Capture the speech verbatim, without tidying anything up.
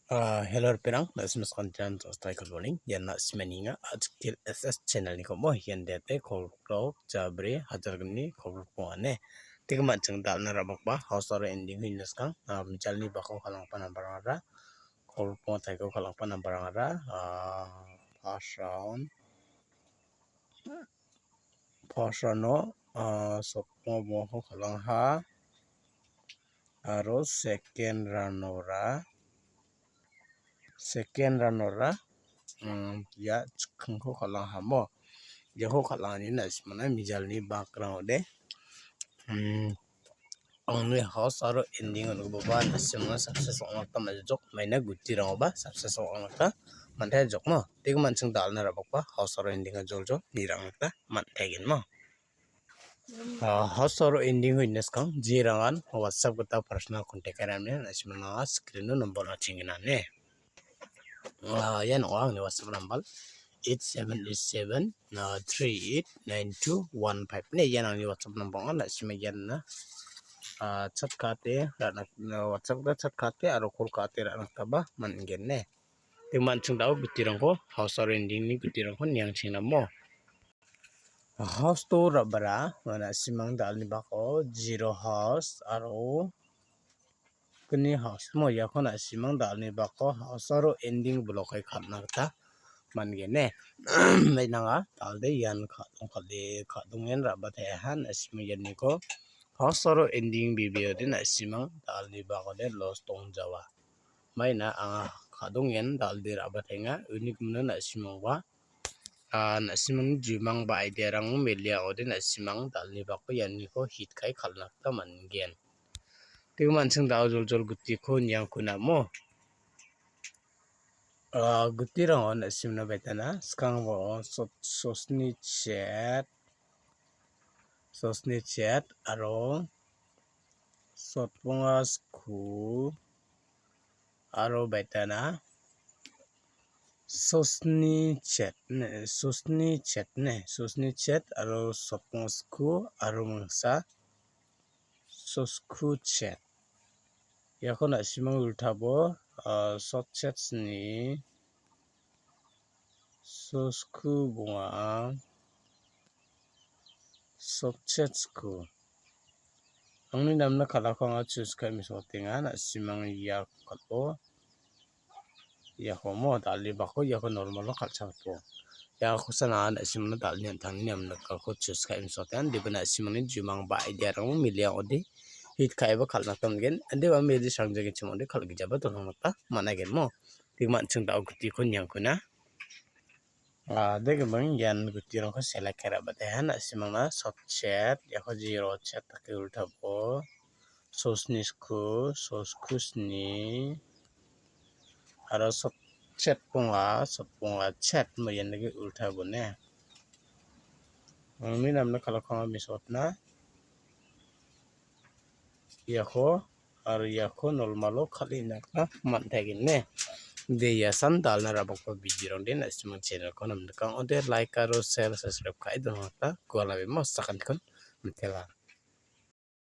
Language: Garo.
Ah, hello, ripengrang, na·simang sakantian, good morning. Ian na·simanienga, Ajiktil S S channel-nikomo, ian date kolgrikdok, Jabri, hajar gni, kolgrikbongane. Teka manching dal·na ra·bakba, house aro ending-ko ine skang, ah, mijalni bako kal·anggipa nambarangara, kolgrikbonga taiko kal·anggipa nambarangara, ah, first round, first round-o, ah, sotbonga bongako kal·angha. Aro second round-ora, second round-ora, mm, ia chikkingko kal·anghamo. Iako kal·angani na·simana mijalni bakrang ong·ode. Mm, angni house aro ending-o nikoba na·simana success ong·na gita man·jajok. Maina gutirangoba success ong·na gita man·jajokmo. Teka manching dal·na ra·bakba house aro ending-o joljol nirang gita man·taigenmo. Ah, house aro ending-ko ine skang, jerangan WhatsApp gita personal contact ka·e ra·ane, na·simana screen-o number-ko ching·genane. Ah, ian ong·a angni WhatsApp number, eight seven eight seven, ah, three eight nine two one five ne, ian angni WhatsApp number ong·a, na·sima ian na, ah, chat ka·ate ra·na, ah, WhatsApp gita chat ka·ate aro call ka·ate ra·na gitaba man·gen ne. Teka manching dal·o gutirangko, house aro ending-ni gutirangko niangchengnamo. House-o ra·bara, na·simang dal·ni bako zero house aro gni house mo, iako na·simang dal·ni bako house aro ending block-e kal·na gita man·gen ne. Maina ong·a, dal·de ian ka·dong kal·e, ka·dongen ra·bateha, na·simang ianiko house aro ending bibiode na·simang dal·ni bakode loss dongjawa. Maina anga ka·dongen dal·de ra·batenga, uni gimin na·simangba, ah, na·simangni jumang ba idea-rang melia ong·ode na·simang dal·ni bako ianiko hit ka·e kal·na gita man·gen. Teka manching dal·o joljol gutiko niangkunamo. Ah, gutirango na·simna baitana, skango sot-, sosni chet, sosni chet aro sotbonga sku aro baitana sosni chet ne, sosni chet ne, sosni chet aro sotbonga sku aro mingsa sosku chet. Iako na·simang ultabo, ah, sotchet sni, sosku bonga, sotchet sku. Angni namna kal·ako anga choose ka·e mesokatenga, na·simang ia kal·o. Iako mo dal·e bako iako normal-o kal·chakbo. Iakosa na·a na·simangna dal·ni an·tangni namnakako choose ka·e mesokatenga. Indiba na·simangni jumang ba idea-rang melia ong·ode hit ka·eba kal·na gita man·gen. Indiba meli srangjagenchim ong·ode kal·gijaba dongna gita man·agenmo. Teka manching dal·o gutiko niangkuna. Ah, de giming ian gutirangko select ka·e ra·bateha na·simangna sotchet, iako zero chet dake ultabo. Sosni sku, sosku sni. Aro sotchet bonga, sotbonga chet mo ian dake ultabo ne. Angni namna kal·ako anga mesokatna. Iako aro iako normal-o kal·ina gita man·taigen ne. De iasan dal·na ra·bakba video-rangde na·simang channel-ko namnika ong·ode like aro share, subscribe ka·e dona gita gualabemo sakantikon mitela.